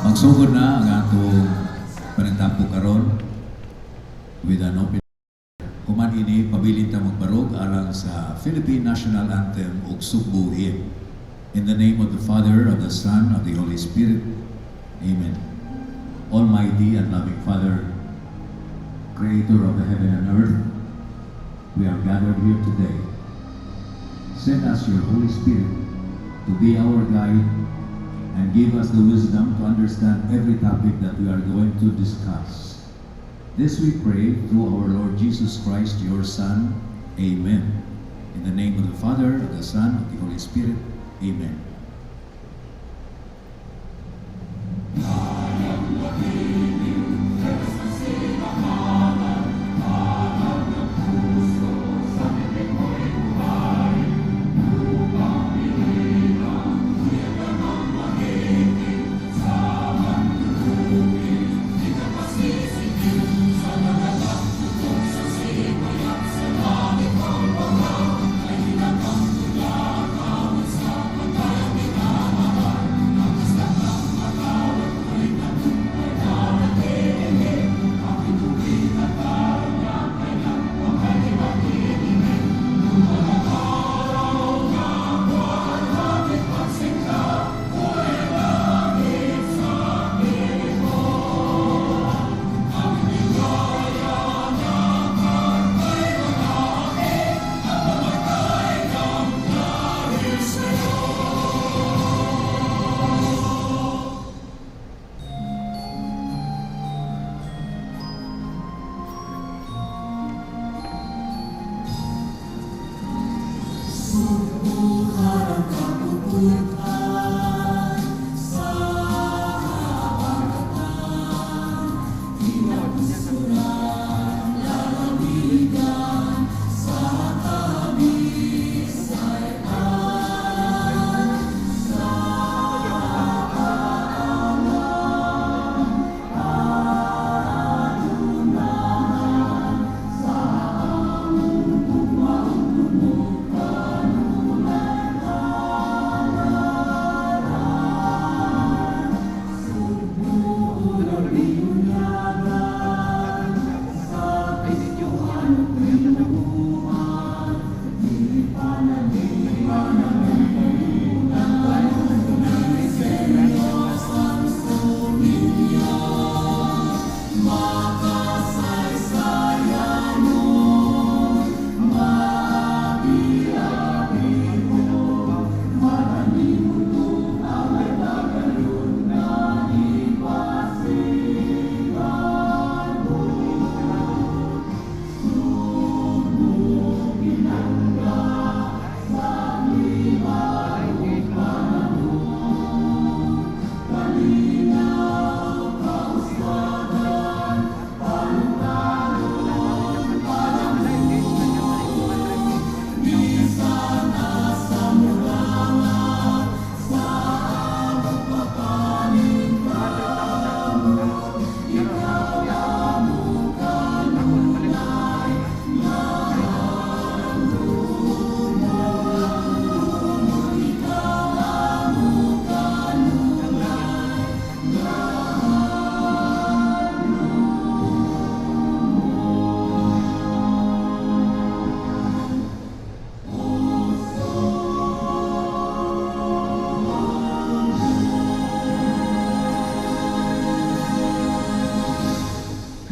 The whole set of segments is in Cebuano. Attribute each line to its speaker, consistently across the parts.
Speaker 1: Magsugod na ang atong panagtampo karon with an open. Human ini, pabilin ta magbarog alang sa Philippine National Anthem ug Sugbo Hymn. In the name of the Father, of the Son, of the Holy Spirit. Amen. Almighty and loving Father, Creator of the heaven and earth, we are gathered here today. Send us your Holy Spirit to be our guide and give us the wisdom to understand every topic that we are going to discuss. This we pray through our Lord Jesus Christ, your Son. Amen. In the name of the Father, of the Son, of the Holy Spirit. Amen.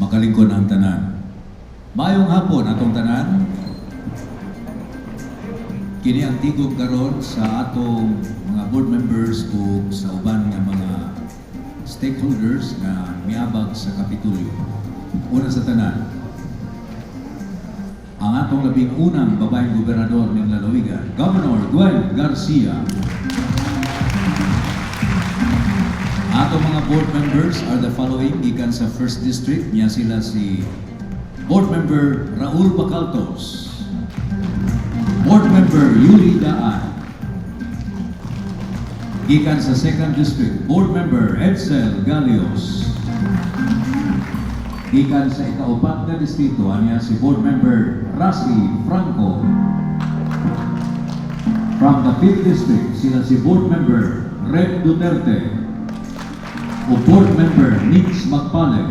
Speaker 1: Makalingkod ang tanan. Maayong hapon atong tanan. Kini ang tigom karon sa atong mga board members ug sa uban nga mga stakeholders nga miabag sa Kapitulyo. Una sa tanan, ang atong labing unang babaeng gobernador ng lalawigan, Governor Gwen Garcia. Atong mga board members are the following gikan sa 1st District, niya sila si Board Member Raul Bacaltos, Board Member Yuli Daan, gikan sa 2nd District, Board Member Edsel Galios, gikan sa ikaupat nga distrito, anya si Board Member Rasi Franco. From the 5th District, sila si Board Member Red Duterte. O Board Member Nix Magpale.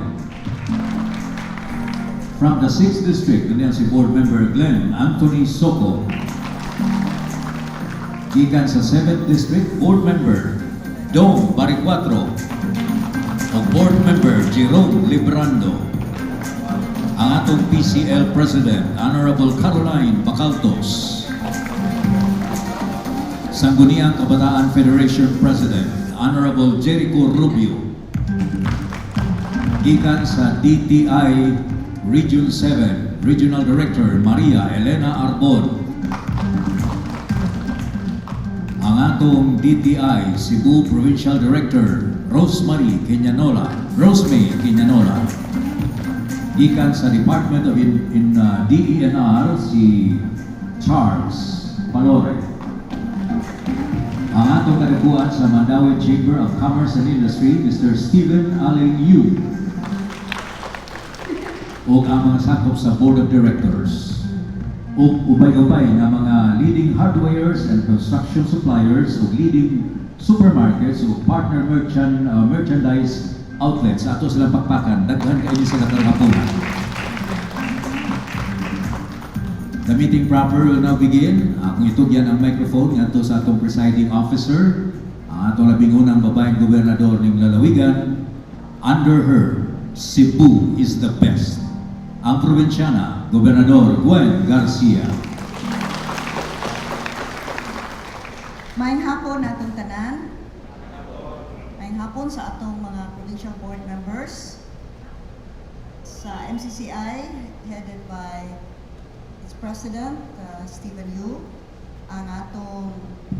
Speaker 1: From the 6th District, kaniya si Board Member Glenn Anthony Soco. Gikan sa 7th District, Board Member Dong Baricuatro o Board Member Jerome Librando. Ang atong PCL President, Honorable Caroline Bacaltos. Sangguniang Kabataan Federation President, Honorable Jericho Rubio. Gikan sa DTI Region 7, Regional Director Maria Elena Arbon. Ang atong DTI Cebu Provincial Director, Rosemary Quinanola, Rosemary Quinanola. Gikan sa Department of in DENR, si Charles Palore. Ang atong kadakuan sa Mandaue Chamber of Commerce and Industry, Mr. Stephen Allen Yu. Ug ang mga sakop sa Board of Directors ug ubay-ubay nga mga leading hardwares and construction suppliers ug leading supermarkets ug partner merchandise outlets. Ato silang pakpakan, daghan kaayo ni sila karong hapon. The meeting proper will now begin. Akong itugyan ang microphone ngadto sa atong presiding officer, ang atong labing unang babaeng gobernador ning lalawigan. Under her, Cebu is the best. Ang probinsyana, Gobernador Gwen Garcia.
Speaker 2: Maayong hapon atong tanan. Maayong hapon sa atong mga provincial board members sa MCCI, headed by its president, Stephen Yu, ang atong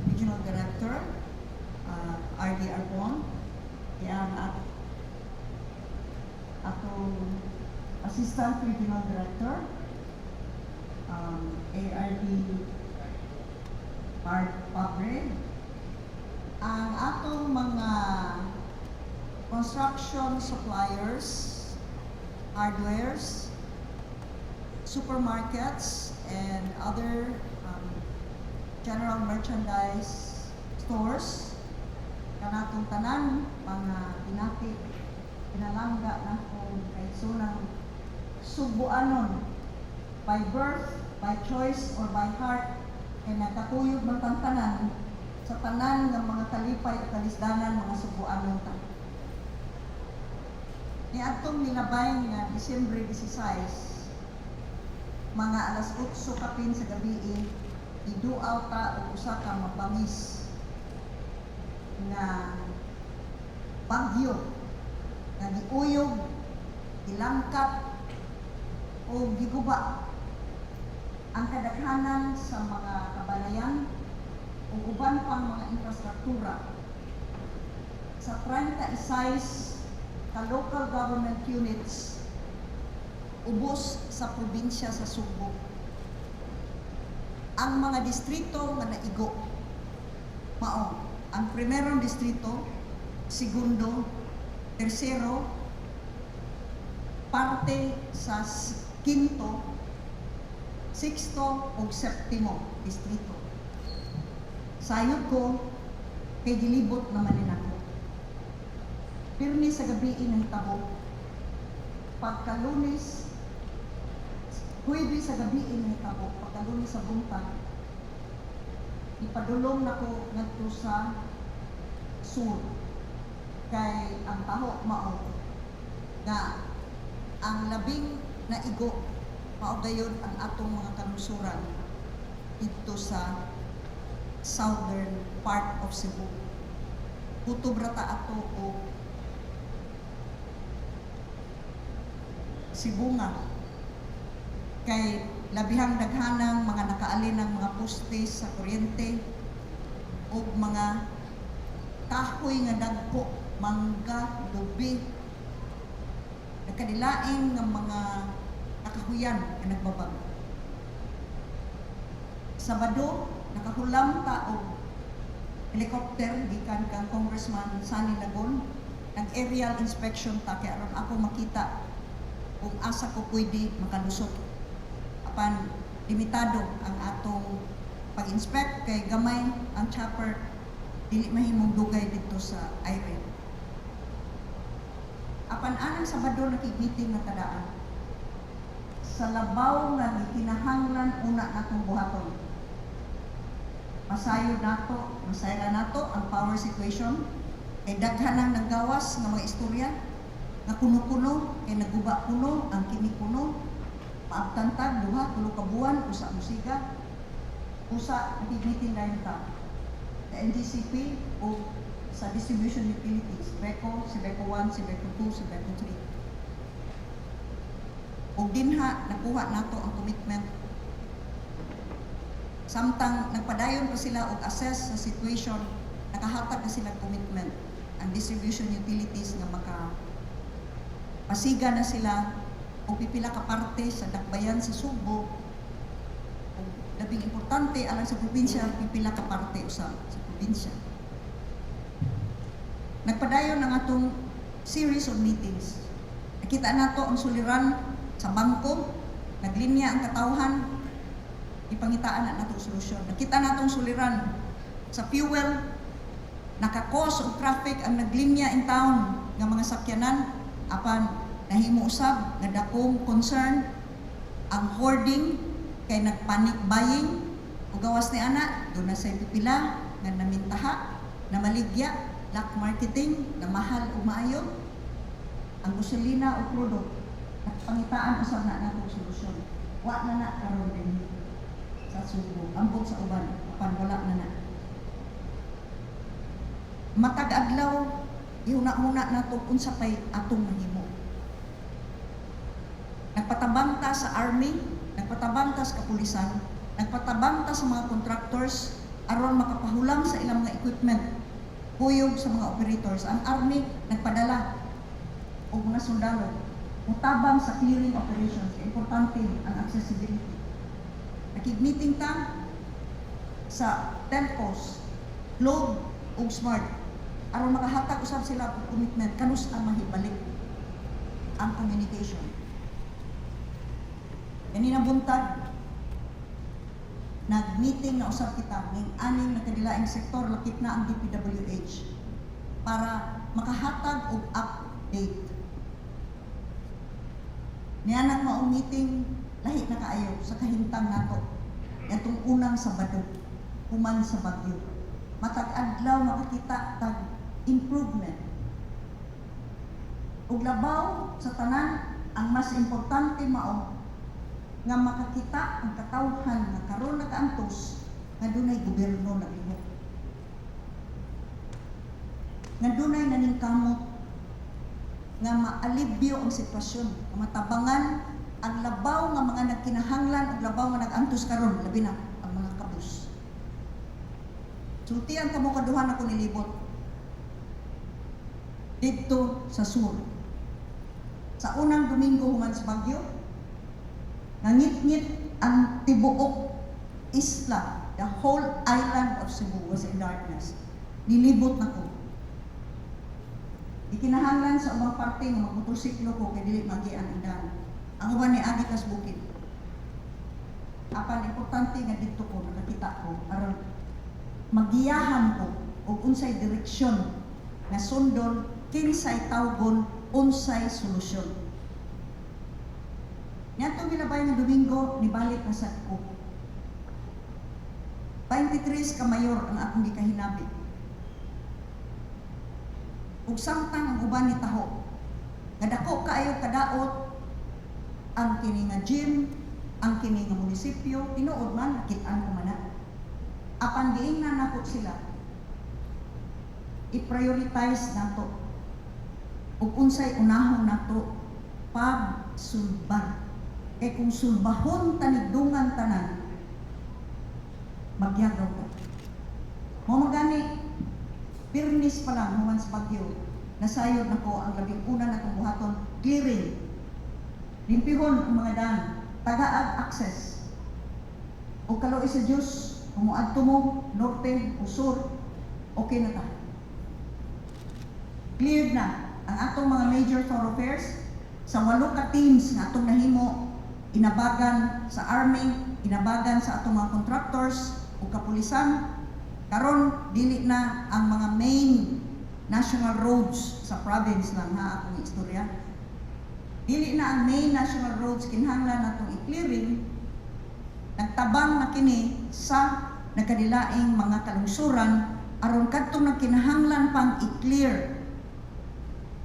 Speaker 2: regional director, RD Arbon, ang atong assistant regional director, ARD Art Pabre, ang atong mga construction suppliers, hardwares, supermarkets, and other general merchandise stores, kanatong tanan, mga pinati, pinalangga nakong kaigsoonang Sugbuanon, by birth, by choice, or by heart, kay nagkatuyog man tang tanan sa tanan nga mga kalipay o kalisdanan, mga Sugbuanon ta. Niadtong nilabay nga Disyembre 16, mga alas 8 kapin sa gabi, giduaw ta og usa ka mabangis nga bagyo nga giuyog, gilangkat o giguba ang kadaghanan sa mga kabalayan ug uban pang mga infrastruktura sa 36 ka local government units ubos sa probinsya sa Sugbo. Ang mga distrito nga naigo mao ang primerong distrito, segundo, tersero, parte sa quinto, sexto ug septimo distrito. Sayod ko kay gilibot naman ni nako. Pirmi sa gabi nahitabo. Pagkalunes, Huwebes sa gabi nahitabo, pagkalunes sa buntag, ipadulong nako ngadto sa sur kay ang taho mao nga ang labing naigo mao gayud ang atong mga kanunsuran didto sa southern part of Cebu. Kutob ra ta ato og Sibonga kay labihang daghanang mga nakaalin ng mga poste sa kuryente ug mga kahoy nga dagko, mangga, lubi, nagkadilaing nga mga kakahuyan nga nagbabag. Sabado, nakahulam ta og helicopter gikan kang Congressman Sonny Lagon. Nag-aerial inspection ta kay aron ako makita kung asa ko pwede makalusot. Apan limitado ang atong pag-inspect kay gamay ang chopper, dili mahimong dugay didto sa ire. Apan anang Sabado, nakig-meeting na ta daan. Sa labaw nga gikinahanglan una natong buhaton. Masayod nato, masayra nato ang power situation. Kay daghan ang naggawas nga mga istorya nga kuno-kuno kay naguba kuno ang kini kuno, maabtan tag 2, 3 ka buwan usa musiga usa. Nakig-meeting na ta sa NGCP o sa distribution utilities, BECO, CIBECO 1, CIBECO 2, CIBECO 3. Ug dinha nakuha nato ang commitment samtang nagpadayon pa sila og assess sa situation, nakahatag na sila commitment ang distribution utilities nga maka pasiga na sila og pipila ka parte sa dakbayan sa Sugbo ug labing importante alang sa probinsya, pipila ka parte usab sa probinsya. Nagpadayon ang atong series of meetings. Nakita nato ang suliran sa bangko, naglinya ang katawhan, ipangitaan na nato solusyon. Nakita nato ang suliran sa fuel, naka-cause og traffic ang naglinya in town nga mga sakyanan, apan nahimo usab nga dakong concern ang hoarding kay nagpanic buying ug gawas ni ana duna say pipila nga namintaha, namaligya, black marketing na mahal ug maayo ang gasolina o krudo. Napangitaan usab na nato solusyon. Wa na na karon din sa Sugbo, ambot sa uban, apan wala na na. Matag adlaw ihuna-huna nato unsa pay atong mahimo. Nagpatabang ta sa army, nagpatabang ta sa kapulisan, nagpatabang ta sa mga contractors aron makapahulam sa ilang mga equipment, kuyog sa mga operators. Ang army nagpadala og mga sundalo mutabang sa clearing operations. Importante ang accessibility. Nakig-meeting ta sa telcos, Globe ug Smart, aron makahatag usab sila og commitment kanus ang mahibalik ang communication. Ganina buntag, nag-meeting na usab kita ning aning nagkadilaing sektor, lakip na ang DPWH, para makahatag og update. Nianang maong meeting, lahi na kaayo sa kahintang nato yatong unang Sabado human sa bagyo. Matag adlaw makakita tag improvement. Ug labaw sa tanan, ang mas importante mao nga makakita ang katawhan nga karon nakaantos nga dunay gobyerno naglihok. Nga dunay naningkamot nga maalibyo ang sitwasyon, nga matabangan ang labaw nga mga nagkinahanglan ug labaw nga nag-antos karon, labi na ang mga kabus. Sultian kamo, kaduha na ko nilibot didto sa sur. Sa unang Domingo human sa bagyo, nangitngit ang tibuok isla, the whole island of Cebu was in darkness. Nilibot na ko. Ikinahanglan sa ubang parte nga magmotorsiklo ko kay dili magian ang daan. Ang uban ni agi tas bukid. Apan importante nga didto ko nakakita ko aron magiyahan ko og unsay direksyon nga sundon, kinsay tawgon, unsay solusyon. Niadtong milabay nga Domingo, nibalik na sad ko. 23 ka mayor ang akong gikahinabi. Ug samtang ang uban ni taho, nga dako kaayo kadaot ang kini nga gym, ang kini nga munisipyo, tinuod man, nakit-an ko man na. Apan giingnan nako sila, i-prioritize nato ug unsay unahon nato pagsulbar. Kay kung sulbahon tanigdungan tanan, magyagaw ka. Mao magani, Biyernes pa lang human sa bagyo, nasayod nako ang labing una natong buhaton, clearing. Limpihon ang mga daan, tagaag access. O kaluoy sa Diyos, kung moadto mo, norte o sur, okay na ta. Cleared na ang atong mga major thoroughfares sa walo ka teams nga atong nahimo, inabagan sa army, inabagan sa atong mga contractors ug kapulisan. Karon dili na ang mga main national roads sa province lang ha, akong istorya. Dili na ang main national roads kinahanglan natong i-clearing, nagtabang na kini sa nagkadilaing mga kalungsuran aron kadtong nagkinahanglan pang i-clear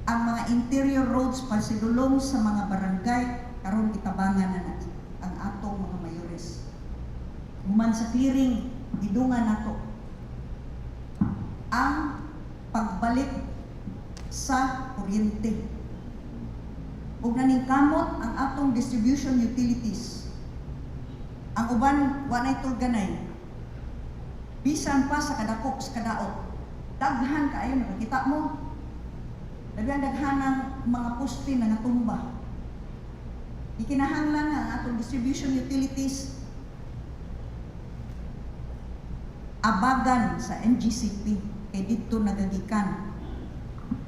Speaker 2: ang mga interior roads pasidulong sa mga barangay, karon gitabangan na ang atong mga mayores. Human sa clearing, gidungan nato ang pagbalik sa kuryente. Ug naningkamot ang atong distribution utilities. Ang uban wa nay tulganay. Bisan pa sa kadako sa kadaot. Daghan kaayo, nakakita mo. Daghan daghan ang mga poste na natumba. Ikinahanglan nga ang atong distribution utilities abagan sa NGCP kay didto nagagikan.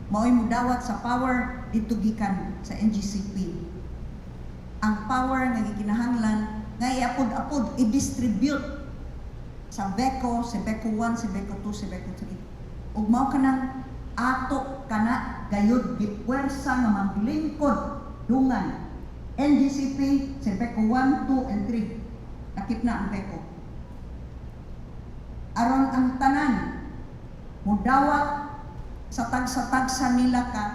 Speaker 2: Mao'y mudawat sa power didto gikan sa NGCP. Ang power nga gikinahanglan nga iapod-apod, i-distribute sa VECO, sa VECO 1, sa VECO 2, sa VECO 3. Ug mao kanang ato kana gayud gipuwersa nga maglingkod dungan NGCP sa VECO 1, 2, and 3. Lakip na ang VECO. Aron ang tanan mudawat sa tagsa-tagsa nila ka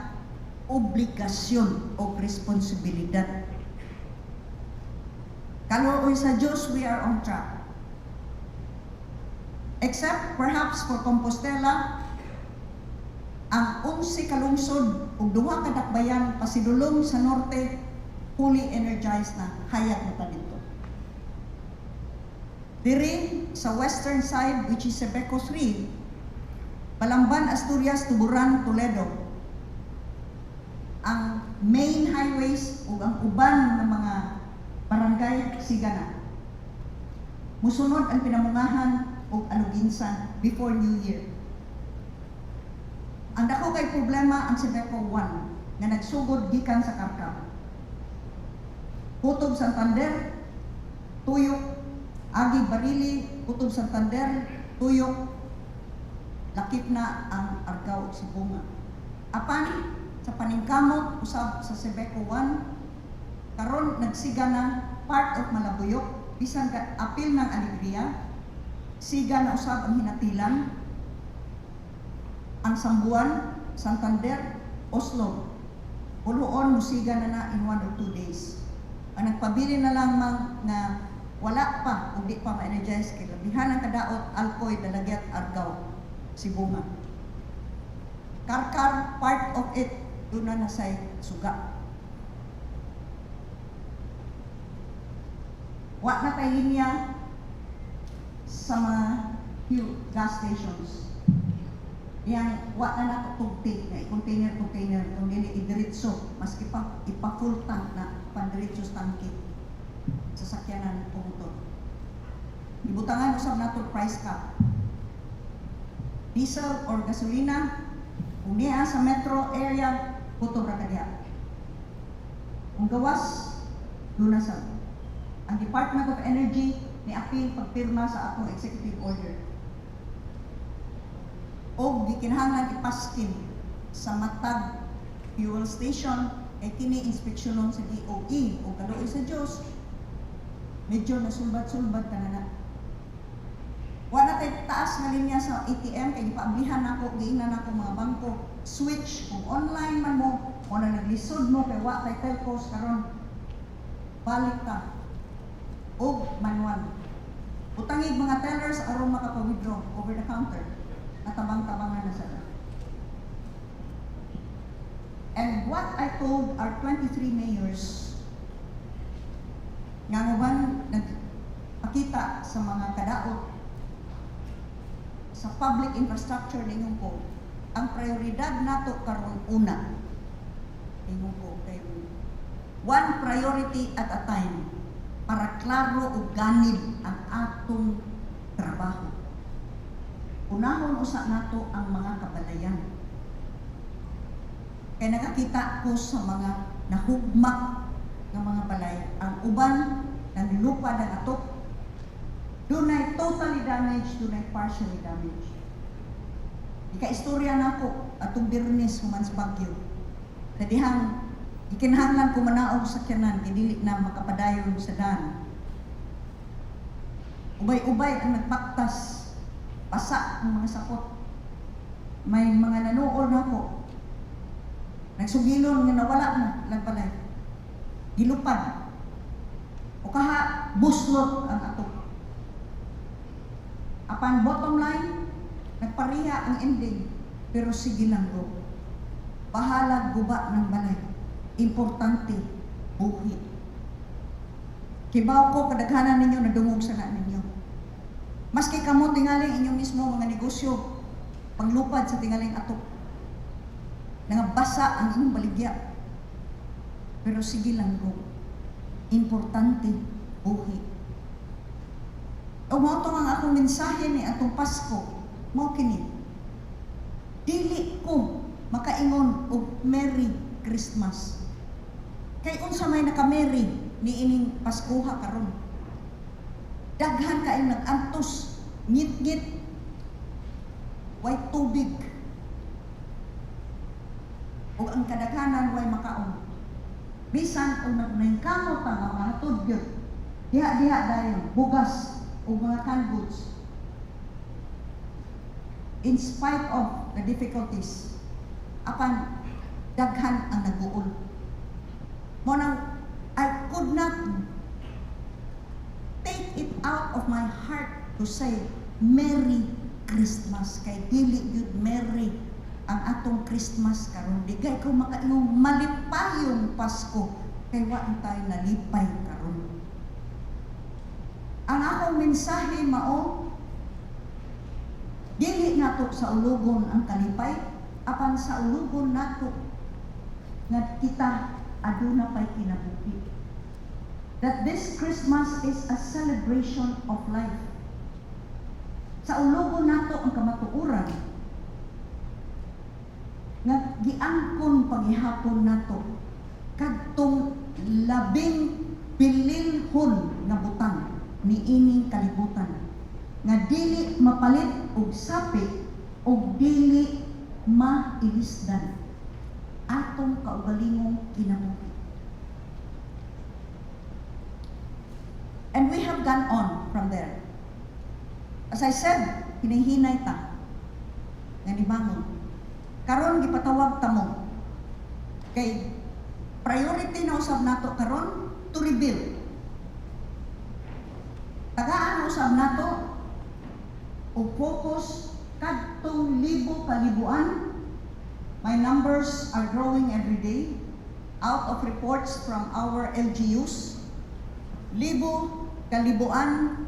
Speaker 2: obligasyon o responsibilidad. Kaluoy sa Diyos, we are on track. Except perhaps for Compostela, ang 11 ka lungsod ug duha ka dakbayan pasidulong sa norte, fully energized na, hayag na ta dito. Diri sa western side, which is Sebeco 3, Balamban, Asturias, Tuburan, Toledo. Ang main highways ug ang uban ng mga barangay siga na. Musunod ang Pinamungahan ug Aloguinsan before New Year. Ang dako kay problema ang Sebeco 1 nga nagsugod gikan sa Carcar. Kutob Santander, Tuyok, Agi Barili, Kutob Santander, Tuyok, lakip na ang Argao ug Sibonga. Apan sa paningkamot usab sa Sebeco 1, karon nagsiga na part of Malabuyok, bisan ka apil ng Alegria, siga na usab ang Hinatilan, ang Sambuan, Santander, Oslob. Uluon musiga na na in 1 or 2 days. Ang nagpabili na lang mang nga wala pa ug di pa ma-energize kay labihan ang kadaot, Alcoy, Dalaguete, Argao, Sibonga. Carcar, part of it, doon na nasay suga. Wa na tay linya sa mga gas stations. Yang wa na nato tugti nga i-container container kung dili idiretso maski pa ipa full tank na pandiretso sa tangke sa sakyanan o motor. Ibutangan usab nato price cap. Diesel or gasolina, kung niya sa metro area, kutob ra ka diha. Kung gawas, doon na sa ang Department of Energy ni apil pagpirma sa atong executive order. Og gikinahanglan ipaskin sa matag fuel station kay kini inspeksyonon sa DOE. O kaluoy sa Dios, medyo nasulbad-sulbad ka na na. Wa na tay taas nga linya sa ATM kay gipaablihan nako, giingnan nako mga bangko switch kung online man mo o na naglisod mo kay wa kay telcos karon, balik ta og manual. Utangig mga tellers aron makapa-withdraw over the counter. Natabang-tabangan na sa. And what I told our 23 mayors, nga uban nagpakita sa mga kadaot sa public infrastructure, ningon ko, ang prioridad nato karon una, ingon ko, kay one priority at a time para klaro ug ganid ang atong trabaho. Unahon usa nato ang mga kabalayan. Kay nakakita ko sa mga nahugmak nga mga balay, ang uban nanlupad ang atop, dunay totally damaged, dunay partially damaged. Ika-istorya nako atong Biyernes human sa bagyo. Sa dihang gikinahanglan ko manaog sa sakyanan kay dili na makapadayon sa daan. Ubay-ubay ang nagpaktas, basa ang mga sakot. May mga nanuol nako. Nagsugilon nga nawala na ilang balay. Gilupad. O kaha buslot ang ato. Apan bottom line, nagpareha ang ending, pero sige lang go. Bahalag guba ng balay. Importante, buhi. Kibaw ko, kadaghanan ninyo nadungog sa na ninyo. Maski kamo tingaling inyong mismo mga negosyo, panglupad sa tingaling atok. Nangabasa ang inyong baligya. Pero sige lang go. Importante, buhi. O mao to ang akong mensahe ni atong Pasko. Mao kini. Dili ko makaingon og Merry Christmas. Kay unsa may naka-merry ni ining Paskuha karon? Daghan kaayong nag-antos, ngit-ngit, way tubig. Ug ang kadaghanan way makaon. Bisan og nagningkamot ta nga mahatod gyud. Diha-diha dayon bugas ug mga canned goods. In spite of the difficulties, apan daghan ang naguol. Mao nang I could not take it out of my heart to say Merry Christmas kay dili gyud merry ang atong Christmas karon. Di kay ko makaingong malipayong Pasko kay wa tayo nalipay karon. Ang akong mensahe mao, dili nato saulugon ang kalipay, apan saulugon nato nga kita aduna pay kinabuhi. That this Christmas is a celebration of life. Saulugon nato ang kamatuoran nga giangkon pagihapon nato kadtong labing bililhon nga butang niining kalibutan nga dili mapalit og sapi og dili mailisdan, atong kaugalingong kinabuhi. And we have gone on from there. As I said, hinahinay ta nga nibangon. Karon gipatawag ta mo kay priority na usab nato karon to rebuild. Tagaan na usab nato og focus kadtong libo kalibuan. My numbers are growing every day. Out of reports from our LGUs, libo kalibuan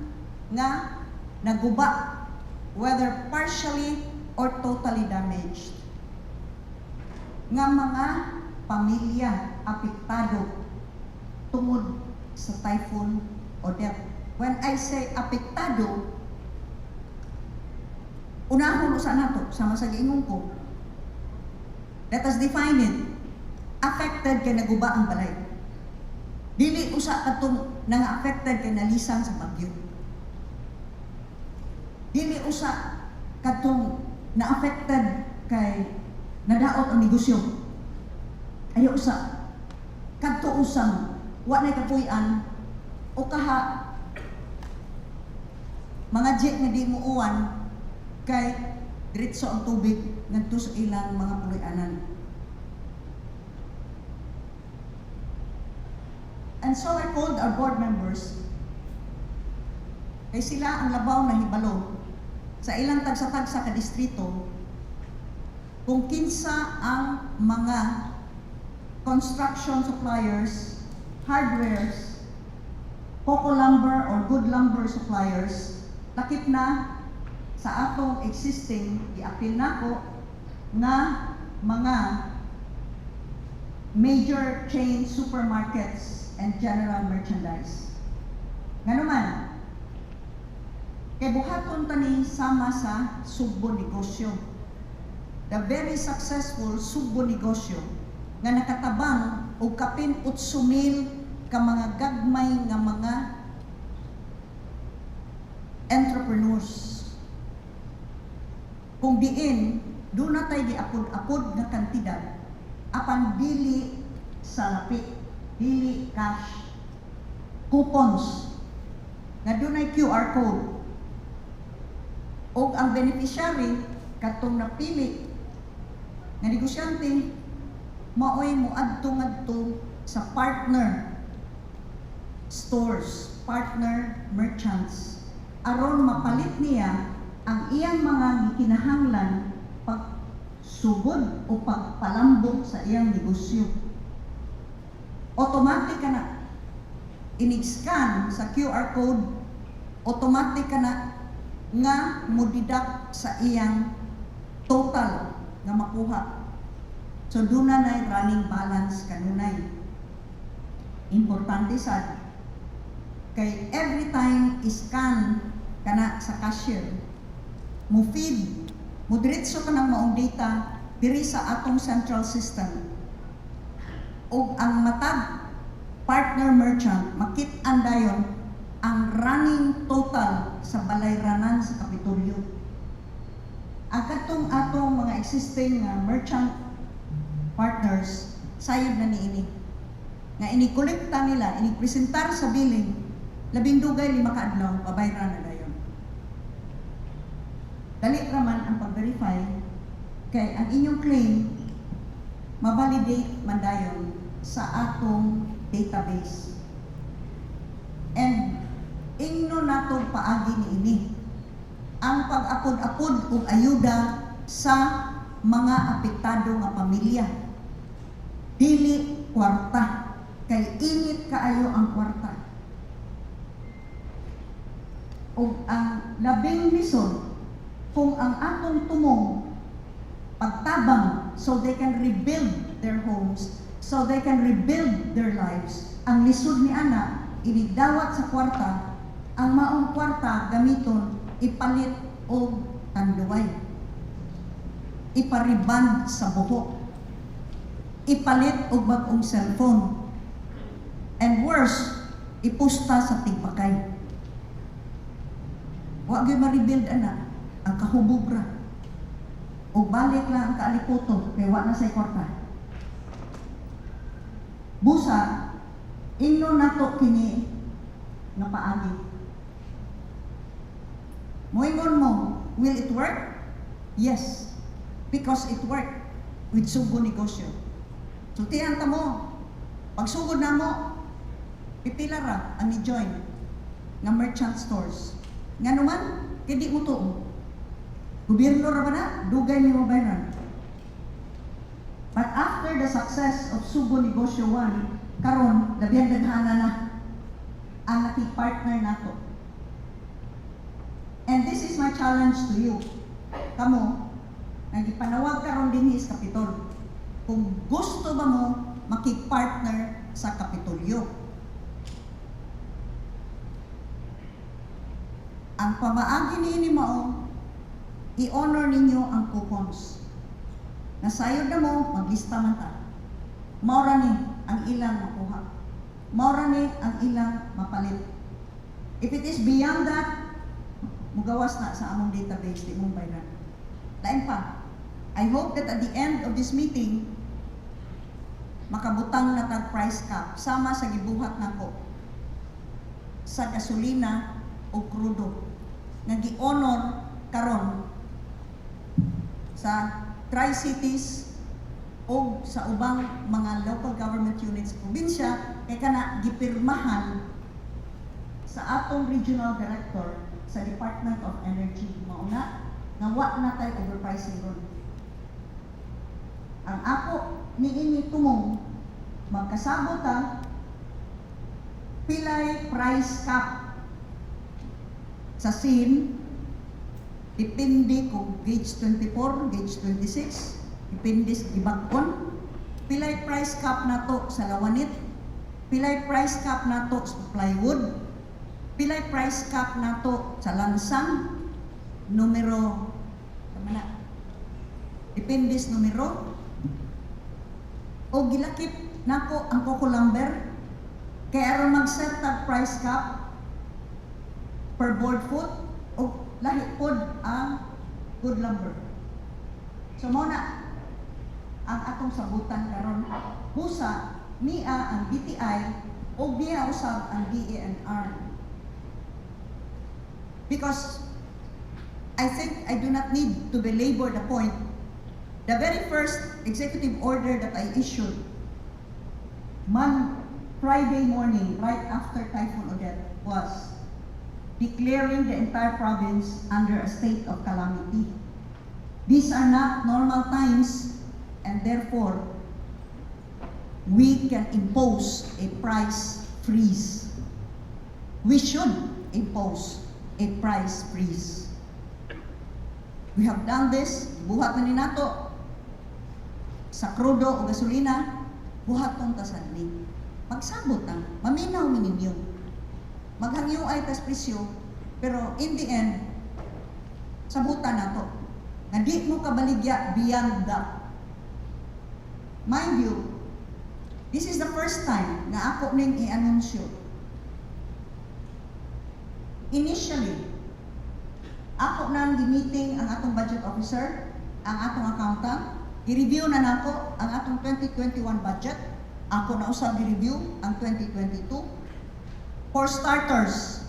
Speaker 2: nga naguba, whether partially or totally damaged, nga mga pamilya apektado tungod sa Typhoon Odette. When I say apektado, unahon usa nato sama sa giingon ko. Let us define it. Affected kay naguba ang balay. Dili usa kadtong nang affected kay nalisang sa bagyo. Dili usa kadtong na-affected kay nadaot ang negosyo. Ayaw usa. Kadto usang wa nay kapuy-an o kaha mga jeep nga di mo uwan kay diretso ang tubig ngadto sa ilang mga puloy-anan. And so I called our board members kay sila ang labaw na hibalo sa ilang tagsa-tagsa ka distrito kung kinsa ang mga construction suppliers, hardwares, Coco lumber or good lumber suppliers, lakip na sa atong existing giapil nako nga mga major chain supermarkets and general merchandise. Nganuman, kay buhaton ta ni sama sa Sugbo Negosyo. The very successful Sugbo Negosyo nga nakatabang og kapin 8,000 ka mga gagmay nga mga entrepreneurs. Kung diin Duna tay giapod-apod nga kantidad apan dili salapi, dili cash, coupons nga dunay QR code og ang beneficiary, katong napili nga negosyante, maoy moadto ngadto sa partner stores, partner merchants, aron mapalit niya ang iyang mga gikinahanglan pagsugod o pagpalambok sa iyang negosyo. Automatic ka na. Inig-scan sa QR code, automatic ka na nga mo-deduct sa iyang total nga makuha. So duna na running balance kanunay. Importante sad kay every time iscan kana sa cashier, mo feed, mo diretso ka ng maong data diri sa atong central system. Ug ang matag partner merchant makit-an dayon ang running total sa balayranan sa Kapitolyo. Ang katong atong mga existing nga merchant partners, sayod na niini. Nga ini-kolekta nila, ini-presentar sa billing, labing dugay 5 ka adlaw, pabayran na dayon. Dali raman ang pag-verify kay ang inyong claim ma-validate man dayon sa atong database. And ingno nato paagi niini ang pag-apod-apod og ayuda sa mga apektado nga pamilya. Dili kwarta kay init kaayo ang kwarta. Ug ang labing lisod kung ang atong tumong pagtabang so they can rebuild their homes, so they can rebuild their lives. Ang lisod ni ana, inigdawat sa kwarta, ang maong kwarta gamiton ipalit og tanduay. Ipariband sa buhok. Ipalit og bag-ong cellphone. And worse, ipusta sa tigbakay. Wa gyud ma-rebuild ana, ang kahubog ra. O balik lang ang kaaliputo kay wa na say kwarta. Busa, ingno nato kini nga paagi. Moingon mo, will it work? Yes, because it worked with Sugo Negosyo. Sultihan ta mo, pagsugod na mo, pipila ra ang ni-join nga merchant stores. Nga naman, kay di mo tuo. Gobyerno ra ba na? Dugay ni mo bayaran. But after the success of Sugo Negosyo 1, karon labihan daghana na ang nakig-partner nato. And this is my challenge to you. Kamo, nagipanawag karon dinhi sa Kapitol. Kung gusto ba mo makig-partner sa Kapitolyo? Ang pamaagi niini mao, i-honor ninyo ang coupons. Nasayod na mo, maglista man ta. Mao ra ni ang ilang makuha. Mao ra ni ang ilang mapalit. If it is beyond that, mugawas na sa among database, di mong bayran. Lain pa, I hope that at the end of this meeting, makabutang na tag price cap sama sa gibuhat nako sa gasolina o krudo nga gi-honor karon sa Tri-Cities o sa ubang mga local government units sa probinsya kay kana gipirmahan sa atong regional director sa Department of Energy. Mao na nga wa na tay overpricing ron. Ang ako niini tumong magkasabot ta pilay price cap sa sin, depende kung gauge 24, gauge 26, depende sa gibag-on. Pilay price cap nato sa lawanit, pilay price cap nato sa plywood, pilay price cap nato sa lansang, numero, tama na, depende sa numero, o gilakip nako ang coco lumber, kay aron mag-set tag price cap per board foot, o lahi pod ang good lumber. So mao na ang atong sabutan karon. Busa niya ang DTI o niya usab ang DENR. Because I think I do not need to belabor the point. The very first executive order that I issued, Friday morning, right after Typhoon Odette, was declaring the entire province under a state of calamity. These are not normal times, and therefore, we can impose a price freeze. We should impose a price freeze. We have done this, buhat na ni nato sa krudo o gasolina, buhaton ta sad ni. Magsabot ta, maminaw mi ninyo. Maghangyo ay tas presyo, pero in the end, sabutan nato. Nga di mo kabaligya beyond that. Mind you, this is the first time nga ako ning i-anunsyo. Initially, ako nang gi-meeting ang atong budget officer, ang atong accountant, i-review na nako ang atong 2021 budget. Ako na usab gi-review ang 2022. For starters,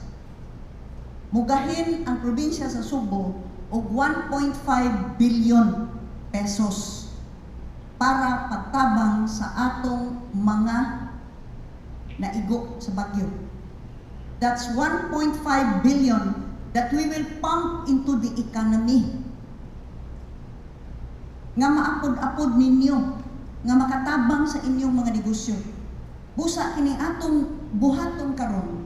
Speaker 2: mugahin ang probinsya sa Sugbo og 1.5 billion pesos para pagtabang sa atong mga naigo sa bagyo. That's 1.5 billion that we will pump into the economy. Nga maapod-apod ninyo, nga makatabang sa inyong mga negosyo. Busa kini atong buhaton karon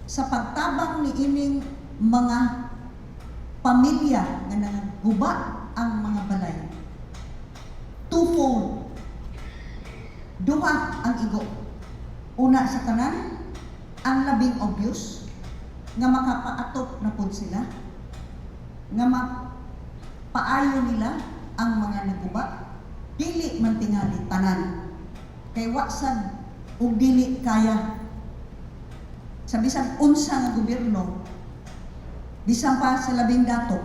Speaker 2: sa pagtabang ni ining mga pamilya nga nangaguba ang mga balay. Twofold. Duha ang igo. Una sa tanan, ang labing obvious, nga makapaatop na pud sila, nga mapaayo nila ang mga naguba, dili man tingali tanan. Kay wa sad ug dili kaya sa bisan unsa nga gobyerno, bisan pa sa labing dato,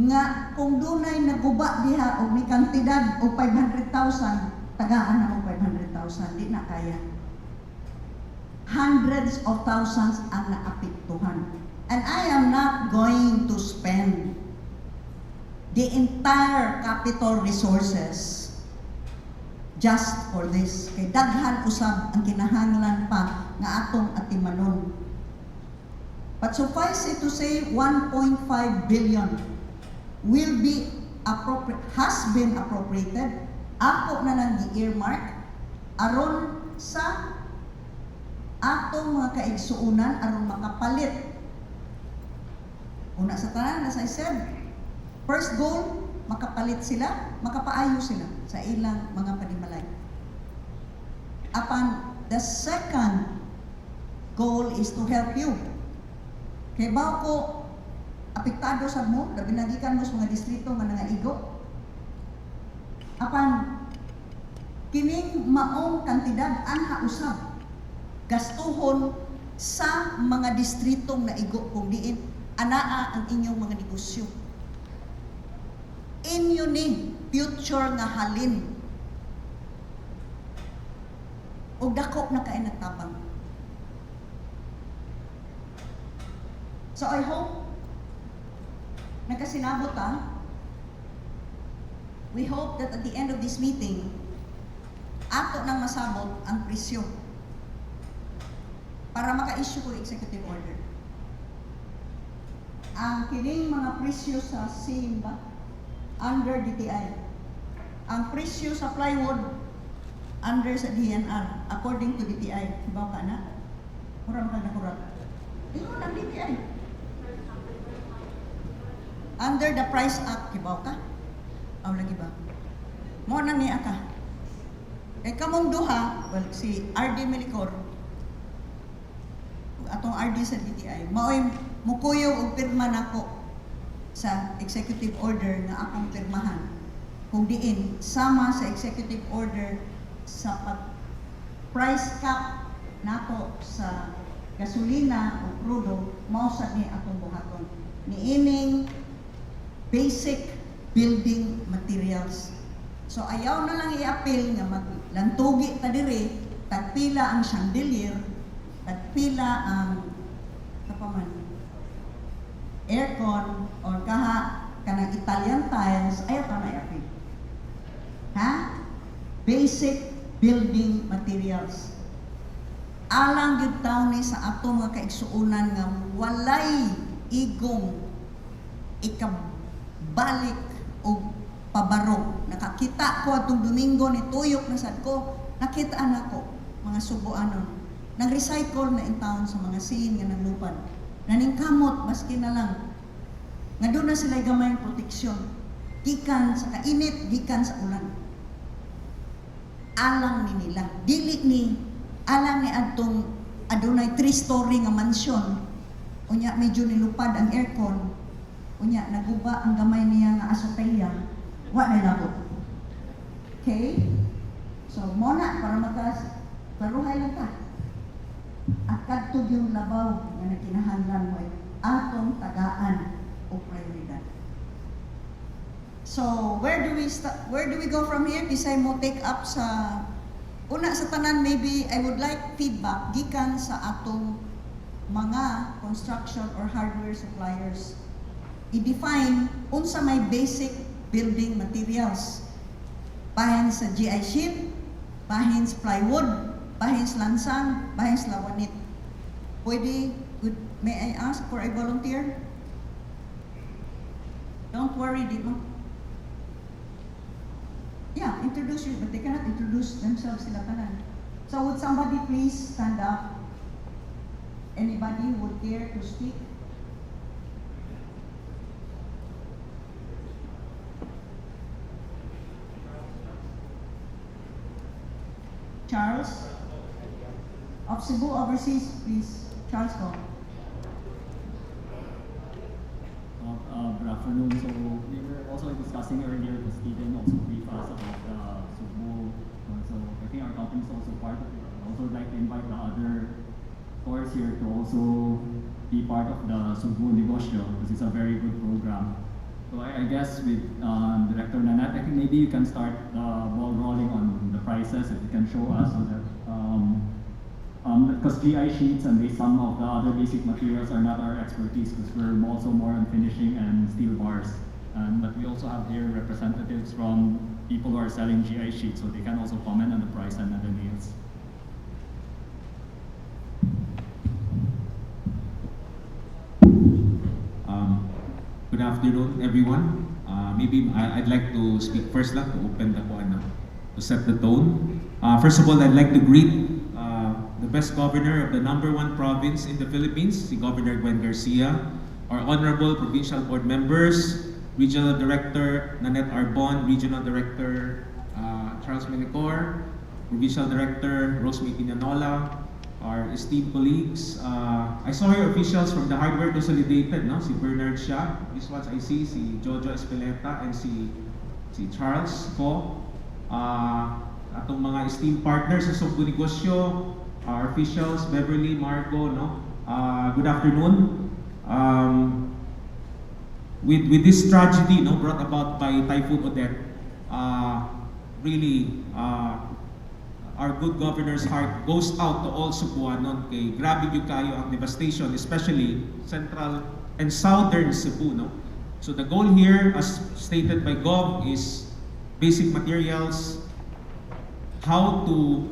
Speaker 2: nga kung dunay naguba diha og ni kantidad og 500,000, tagaan na og 500,000, di na kaya. Hundreds of thousands ang naapektuhan. And I am not going to spend the entire capital resources just for this. Kay daghan usab ang kinahanglan pa nga atong atimanon. But suffice it to say, 1.5 billion will be appropriate, has been appropriated. Ako na nang gi-earmark aron sa atong mga kaigsuonan aron makapalit. Una sa tanan, as I said, first goal, makapalit sila, makapaayo sila sa ilang mga panimalay. Apan, the second goal is to help you. Kay bawo ko, apektado sad mo, labi na gikan mo sa mga distrito nga nangaigo. Apan, kining maong kantidad anha usab gastuhon sa mga distritong naigo kung diin anaa ang inyong mga negosyo. Inyo ni future nga halin. Og dako na kay nagtabang. So I hope nagkasinabot ta. We hope that at the end of this meeting, ato nang masabot ang presyo para maka-issue ko executive order. Ang kining mga presyo sa SIM ba under DTI. Ang presyo sa plywood under sa DENR according to DTI. Hibaw ka na? Mura man kag nakurat. Ingon ang DTI. Under the Price Act, hibaw ka? Aw lagi ba? Mo nang niya ka. Kay kamong duha, well, si RD Melicor, atong RD sa DTI, maoy mukuyaw og pirma nako sa executive order nga akong pirmahan. Kung diin sama sa executive order sa pag price cap nato sa gasolina o krudo, mao sad ni atong buhaton. Niining basic building materials. So ayaw na lang i-appeal nga maglantugi ta diri, tagpila ang chandelier, tagpila ang kapaman aircon or kaha kanang Italian tiles, ayaw ta na i-appeal. Ha? Basic building materials. Alang gyud taon ni sa ato mga kaigsuonan nga walay igong ikabalik og pabarog. Nakakita ko atong Domingo ni tuyok na sad ko, nakita nako mga Sugbuanon. Nag-recycle na in town sa mga scene nga naglupad. Naningkamot maski na lang nga doon na sila gamay proteksyon. Gikan sa kainit, gikan sa ulan. Alang ni nila. Dili ni alang ni adtong adunay three-story nga mansyon. Unya medyo nilupad ang aircon. Unya naguba ang gamay niya nga asoteya. Wa na labot. Okay? So mo na para makas klaruhay lang ta. At kadto yung labaw nga nagkinahanglan mo ay atong tagaan o prioridad. So, where do we go from here? Bisay mo take up sa una sa tanan, maybe I would like feedback gikan sa atong mga construction or hardware suppliers. I-define unsa may basic building materials. Bahin sa GI sheet, bahin sa plywood, bahin sa lansang, bahin sa lawanit. Pwede, may I ask for a volunteer? Don't worry, di mo. Yeah, introduce you, but they cannot introduce themselves sila tanan. So would somebody please stand up? Anybody who would dare to speak? Charles? Of Cebu Overseas, please. Charles, go.
Speaker 3: Good afternoon. So we were also discussing earlier, because Stephen also briefed us about the Sugbo. So I think our company is also part of it. I also would like to invite the other stores here to also be part of the Sugbo Negosyo, because it's a very good program. So I guess with Director Nanette, I think maybe you can start the ball rolling on the prices, if you can show us, so that because GI sheets and some of the other basic materials are not our expertise, because we're also more on finishing and steel bars. But we also have here representatives from people who are selling GI sheets, so they can also comment on the price and other nails.
Speaker 4: Good afternoon, everyone. Maybe I'd like to speak first lang to open the kuan, no? To set the tone. First of all, I'd like to greet the best governor of the number one province in the Philippines, si Governor Gwen Garcia, our honorable provincial board members, Regional Director Nanette Arbon, Regional Director Charles Melicor, Provincial Director Rosemary Quinanola, our esteemed colleagues. I saw here officials from the Hardware Consolidated, no? Si Bernard Shah, these ones I see, si Jojo Espeleta, and si Charles ko. Atong mga esteemed partners sa Sugbo Negosyo, our officials, Beverly, Margo, no? Good afternoon. With this tragedy, no, brought about by Typhoon Odette, really, our good governor's heart goes out to all Sugbuanon kay grabe gyud kayo ang devastation, especially central and southern Cebu, no? So the goal here, as stated by Gov, is basic materials, how to,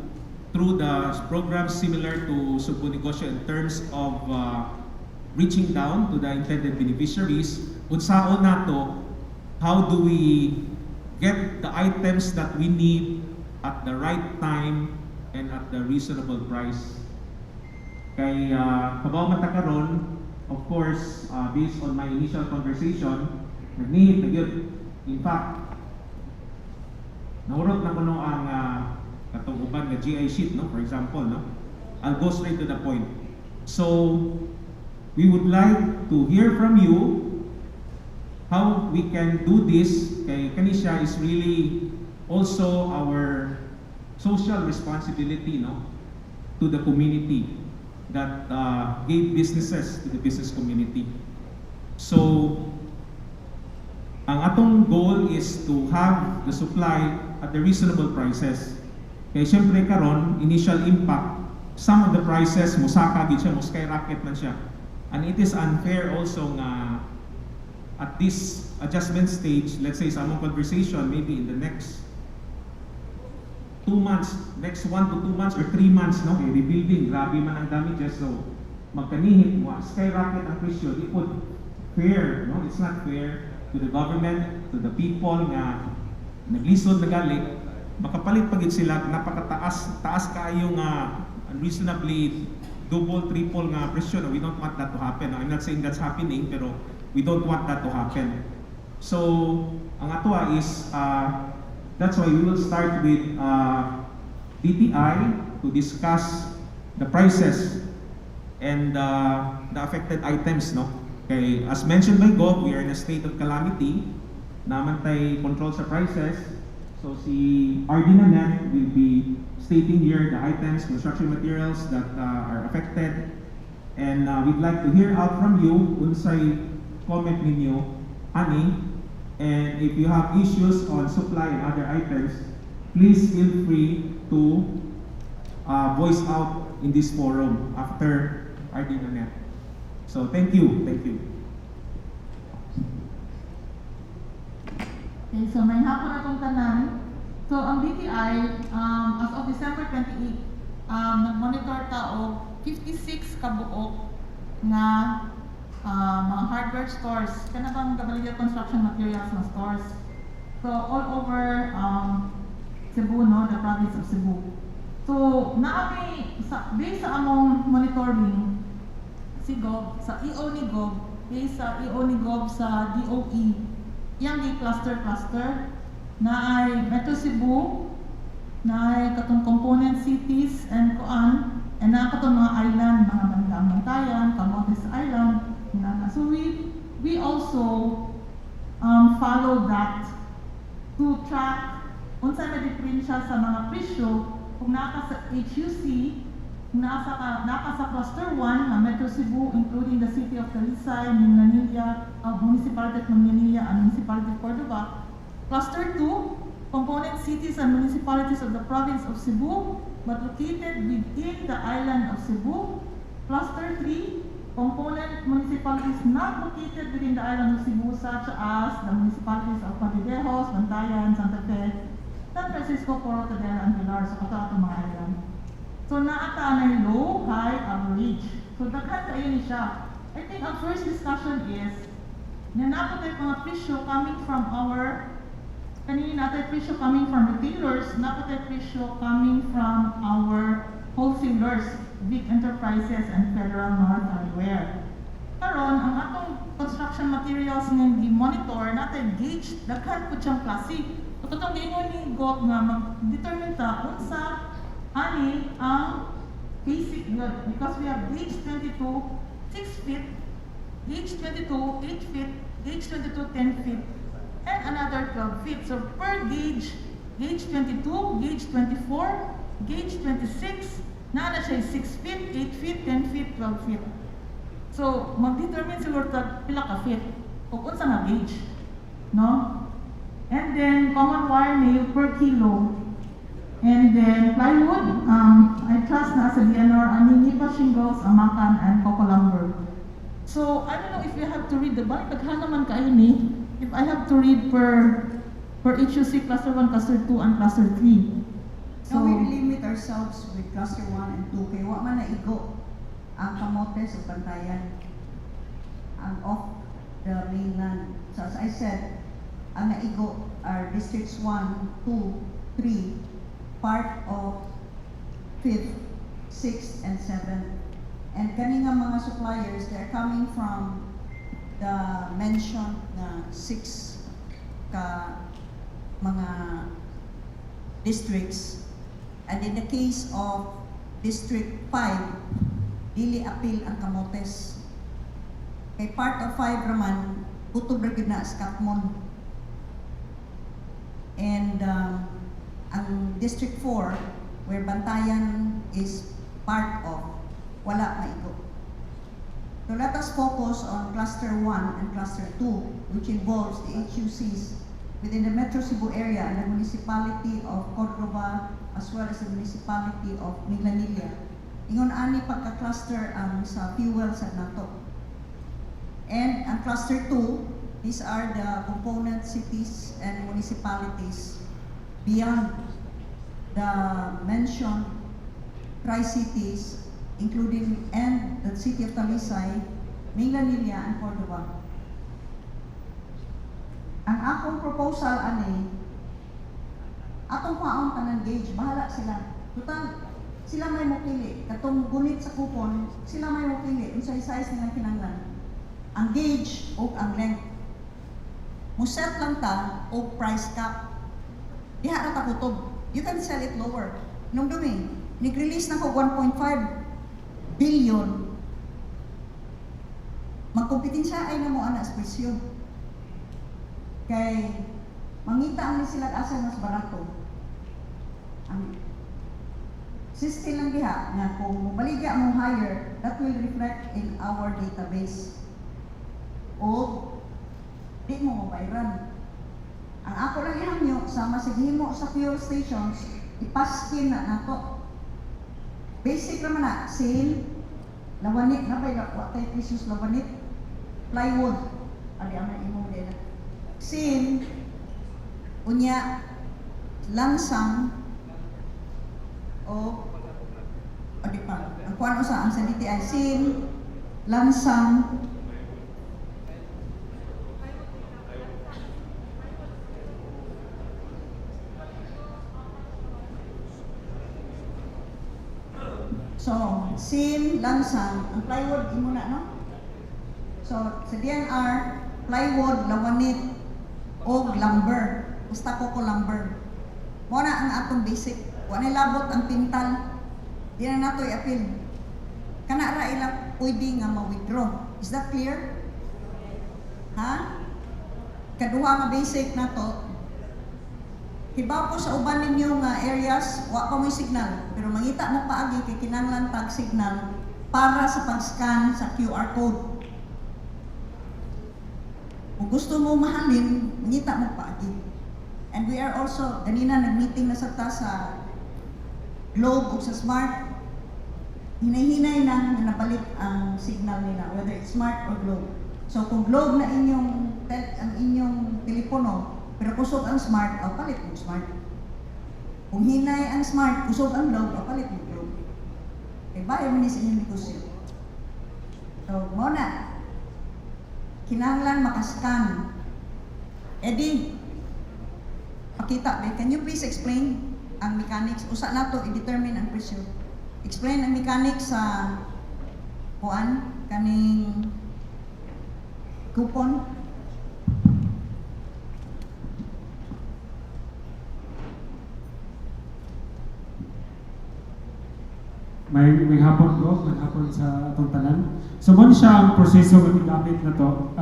Speaker 4: through the programs similar to Sugbo Negosyo in terms of reaching down to the intended beneficiaries, unsaon nato, how do we get the items that we need at the right time and at the reasonable price. Kay kabaw man ta karon, of course, based on my initial conversation, nag-need na gyud. In fact, nahurot na kuno ang katong uban nga GI sheet, no, for example, no. I'll go straight to the point. So, we would like to hear from you how we can do this kay kani siya is really also our social responsibility, no, to the community that gave businesses to the business community. So, ang atong goal is to have the supply at the reasonable prices. Kay syempre karon, initial impact, some of the prices musaka gid siya, mo skyrocket man siya. And it is unfair also nga at this adjustment stage, let's say sa among conversation, maybe in the next 2 months, next 1 to 2 months or 3 months, no? Kay rebuilding, grabe man ang damages. So, magkanihit mo, skyrocket ang presyo, di po fair, no? It's not fair to the government, to the people nga naglisod na gali, makapalit pa gid sila napakataas, taas kaayo nga unreasonably double, triple nga presyo. No? We don't want that to happen. No? I'm not saying that's happening, pero we don't want that to happen. So, ang atoa is, that's why we will start with DTI to discuss the prices and the affected items, no? Kay, as mentioned by Gov, we are in a state of calamity. Naa man tay control sa prices. So si RD Nanette will be stating here the items, construction materials that are affected. And we'd like to hear out from you unsay comment ninyo ani, and if you have issues on supply and other items, please feel free to voice out in this forum after RD Nanette. So thank you, thank you.
Speaker 5: Okay, so maayong hapon atong tanan. So ang DTI, as of December 28, nag-monitor ta og 56 ka buok nga mga hardware stores. Kana bang gabaligya construction materials na stores. So all over Cebu, no, the province of Cebu. So naa mi sa based sa among monitoring si Gov, sa EO ni Gov, based sa EO ni Gov sa DOE, iyang gi cluster cluster naay Metro Cebu, naay katong component cities and kuan, and naa katong mga island, mga Bandang Bantayan, Camotes Island, na. So we also follow that to track unsa na diferensya sa mga presyo kung naa ka sa HUC, kung naa ka sa Cluster 1 nga Metro Cebu, including the city of Talisay, Minglanilla, Municipality of Minglanilla and Municipality of Cordova. Cluster 2, component cities and municipalities of the province of Cebu but located within the island of Cebu. Cluster 3, component municipalities not located within the island of Cebu, such as the municipalities of Madridejos, Bantayan, Santa Fe, San Francisco, Poro, Tadera, and Pilar. So, kato atong mga island. So, naa ta na low, high, average. So, daghan kaayo ni siya. I think ang first discussion is, na naa pod tay mga presyo coming from our kanina, naa tay presyo coming from retailers, naa pod tay presyo coming from our wholesalers, Vic Enterprises and Federal North Hardware. Karon, ang atong construction materials nga gi-monitor, naa tay gauge, daghan pud siyang klase. So, katong giingon ni Gov nga mag-determine ta unsa ani ang basic good because we have gauge 22 6 feet, gauge 22 8 feet, gauge 22 10 feet, and another 12 feet. So per gauge, gauge 22, gauge 24, gauge 26, naa na siya 6 feet, 8 feet, 10 feet, 12 feet. So, mag-determine siguro ta pila ka feet o unsa nga gauge. No? And then, common wire nail per kilo. And then, plywood, I trust na sa DENR, ani nipa shingles, amakan, and coco lumber. So, I don't know if you have to read the balik, daghan naman kaayo ni, if I have to read per HUC cluster 1, cluster 2, and cluster 3. So,
Speaker 2: No, we limit ourselves with cluster 1 and 2 kay wa man naigo ang Camotes ug Bantayan ang off the mainland. So as I said, ang naigo are districts 1, 2, 3, part of 5th, 6th, and 7th. And kani nga mga suppliers, they're coming from the mentioned na six ka mga districts. And in the case of District 5, dili apil ang Camotes. Kay part of 5 raman, kutob ra gyud na sa Catmon. And ang District 4, where Bantayan is part of, wala maigo. So let us focus on Cluster 1 and Cluster 2, which involves the HUCs within the Metro Cebu area and the municipality of Cordova as well as the municipality of Minglanilla. Ingon ani pagka-cluster ang sa fuel sa nato. And ang Cluster 2, these are the component cities and municipalities beyond the mentioned tri-cities, including and the city of Talisay, Minglanilla, and Cordova. Ang akong proposal ani, atong kuhaon tanan gauge, bahala sila. Total, sila may mopili. Katong gunit sa coupon, sila may mopili. Unsay size nilang kinahanglan. Ang gauge o ang length. Muset lang ta og price cap. Diha ra ta kutob. You can sell it lower. Nung dumi, nag-release na ko 1.5 billion. Magkompetensya ay na mo ana sa presyo. Kay mangita ang ni sila asa mas barato. Ang system lang diha nga kung mobaligya mo higher, that will reflect in our database. O di mo mabayran. Ang ako lang ihangyo sa masighimo sa fuel stations, ipaskin na nato. Basic naman na, sale, lawanit na ba, wa tay pesos lawanit, plywood, ali ang imong din. Sale, unya, lansang, o di pa, ang kuan usa ang sa DTI, sale, lansang, so, SIM, lansang, ang plywood, imo na, no? So, sa DNR, plywood, lawanit, og lumber. Basta ko lumber. Mo na ang atong basic. Wa na labot ang pintal. Di na nato i-appeal. Kana ra ila pwede nga ma-withdraw. Is that clear? Ha? Kaduha nga basic nato. Hibaw ko sa uban ninyo nga areas, wa pa mo'y signal. Pero mangita mo paagi kay kinahanglan tag signal para sa pag-scan sa QR code. Kung gusto mo mahalin, mangita mo paagi. And we are also, ganina nag-meeting na sa ta sa Globe o sa Smart. Hinay-hinay na nga nabalik ang signal nila, whether it's Smart or Globe. So kung Globe na inyong ang inyong telepono, pero kusog ang Smart, o palit mo Smart. Kung hinay ang Smart, kusog ang Globe, o palit mo Globe. Kay bayo man ni sa inyong negosyo. So, mo na. Kinahanglan makascan. Eddie, pakita, be, can you please explain ang mechanics? Usa na to i-determine ang presyo. Explain ang mechanics sa kuan kaning coupon.
Speaker 6: May hapon ko, may hapon sa atong tanan. So mo ni siya ang proseso nga gigamit na to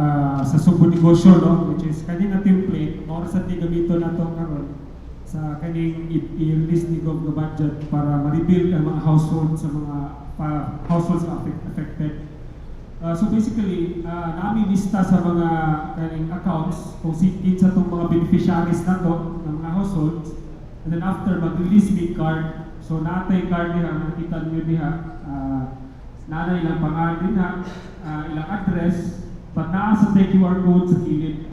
Speaker 6: sa Sugbo Negosyo, no, which is kani nga template mao ra sad ni gamiton nato karon sa kaning i-release ni Gov nga budget para ma-rebuild ang mga household sa mga households affected. So basically, nami lista sa mga kaning accounts kung kinsa tong mga beneficiaries nato ng mga households. And then after mag-release mi card. So natay card diha nakita niyo diha, naa ilang pangalan dinha, ilang address, but naa sa tay QR code sa kilid.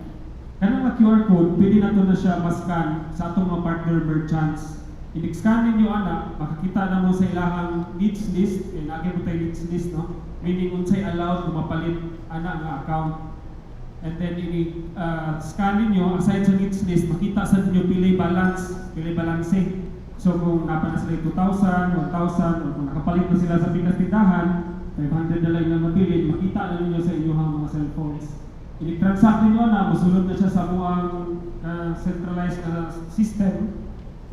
Speaker 6: Kanang nga QR code, pwede nato na siya ma-scan sa atong mga partner merchants. I-scan ninyo ana, makakita na mo sa ilahang needs list, eh, lagi mo tayo needs list, no? Meaning unsay allowed nga mapalit ana nga account. And then ini scan ninyo, aside sa needs list, makita sa ninyo pili balance, pili balance. So kung napa na sila 2,000, 1,000, o kung nakapalit na sila sa pikas tindahan, 500 na lang ilang nabilin, makita na ninyo sa inyong mga cellphones. I-transact ninyo na, musulod na siya sa muang centralized na system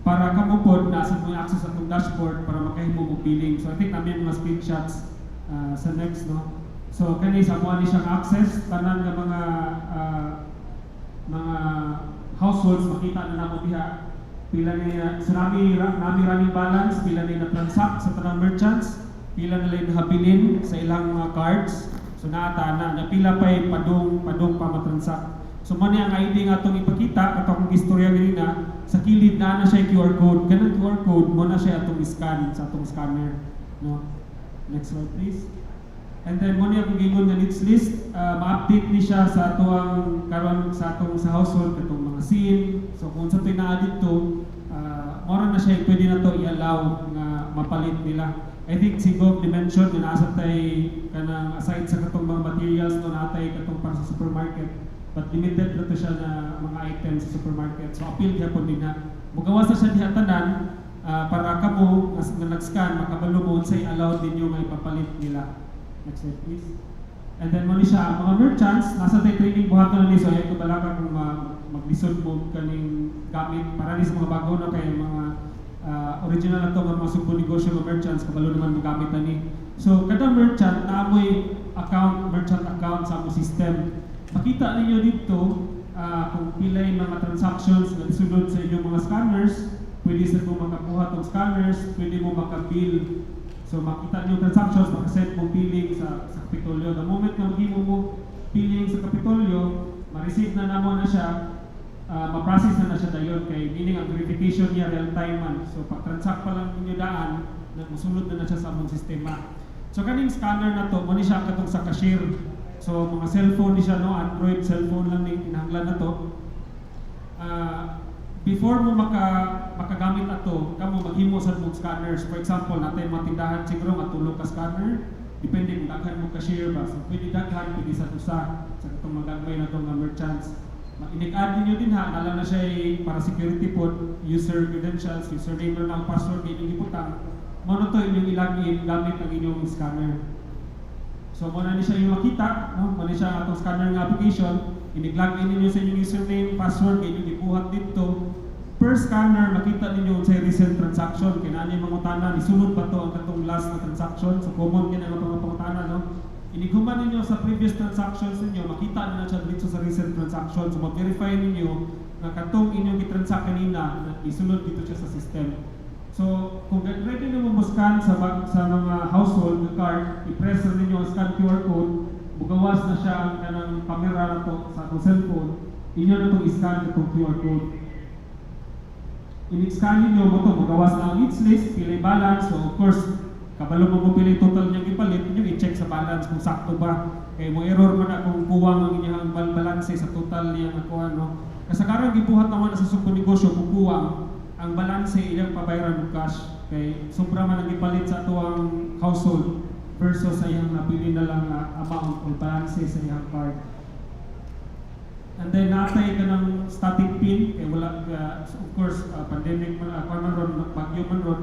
Speaker 6: para kamo pod nasa mo access sa atong dashboard para makahimo og billing. So I think namin mga screenshots sa next, no. So kani sa amo ni siyang access tanan nga mga households, makita na namo diha pila ni sa nami running balance, pila ni na transact sa tanang merchants, pila na lang nahabilin sa ilang mga cards. So So naata na napila pa'y padung padung pa matransact. So mo ni ang ID nga atong ipakita katong istorya ganina sa kilid na na siya QR code. Kanang QR code mo na siya atong scan sa atong scanner, no? Next slide, please. And then mo niya akong giingon nga needs list, ma-update ni siya sa atuang karon sa atong sa household katong mga SIM. So kung sa to'y naa didto, mao na siya pwede na to i-allow nga mapalit nila. I think si Gov mention nga naa tay kanang aside sa katong mga materials, no, natay katong para sa supermarket, but limited na to siya na mga items sa supermarket. So appeal gyapon din na. Mugawas na siya diha tanan para kamo nga nag-scan makabalo mo unsay allowed ninyo nga ipapalit nila. Next slide, please. And then mo ni siya, ang mga merchants, nasa tay training buhaton na ni, so ayaw ko balaka kung maglisod mo kaning gamit para ni sa mga bago na kay mga original na to nga mga Sugbo Negosyo nga merchants, kabalo naman magamit na ni. So kada merchant na mo'y account, merchant account sa among system. Makita ninyo dito kung pilay mga transactions na sulod sa inyong mga scanners, pwede sa mo makakuha tong scanners, pwede mo makabill. So makita niyo transactions, makasend mo billing sa Kapitolyo. The moment na maghimo mo billing sa Kapitolyo, ma-receive na namo na siya, ma-process na na siya dayon kay meaning ang verification niya real time man. So pag transact pa lang ninyo daan, musulod na na siya sa among sistema. So kaning scanner na to, mo ni siya katong sa cashier. So mga cellphone ni siya, no, Android cellphone lang ni kinahanglan na to. Before mo makagamit ato, kamo maghimo sad mo scanners. For example, natay mga tindahan siguro nga tulo ka scanner, depende kung daghan mo cashier ba. So pwede daghan, pwede sa usa sa katong magagmay na nga merchants. Inig-add ninyo din ha, nala na siya para security pod, user credentials, username na ang password inyong ibutang. Mo na to inyong i-login gamit ang inyong scanner. So mo na ni siya yung makita, no? Mo ni siya atong scanner nga application, inig-login ninyo sa inyong username, password, inyong ibuhat dito. Per scanner, makita ninyo unsay recent transaction, kay naa niya mangutana, nisulod ba to ang katong last na transaction? So common kay nga mga pangutana, no? Inighuman ninyo sa previous transactions ninyo, makita na na siya dito sa recent transaction. So ma-verify ninyo nga katong inyong gitransact kanina, na isulod dito siya sa system. So, kung ready na mo scan sa mga household na card, i-press na ninyo ang scan QR code, mugawas na siya ang kanang camera na to sa atong cellphone, inyo na itong i-scan itong QR code. In-scan ninyo mo to, mugawas na ang needs list, pili balance, so of course, kabalo mo mo pili total niyang ipalit, inyo i-check sa balance kung sakto ba. Kay mo error man na kung kuwang ang inyong balance sa total niyang nakuha, no? Kasagaran gibuhat naman na sa Sugbo Negosyo, kung kuwang ang balanse ilang pabayaran og cash kay sobra man ang gipalit sa atuang household versus sa iyang nabili na lang nga amount o balanse sa iyang card. And then natay ka ng static pin kay wala of course pandemic man, man ron, bagyo man ron,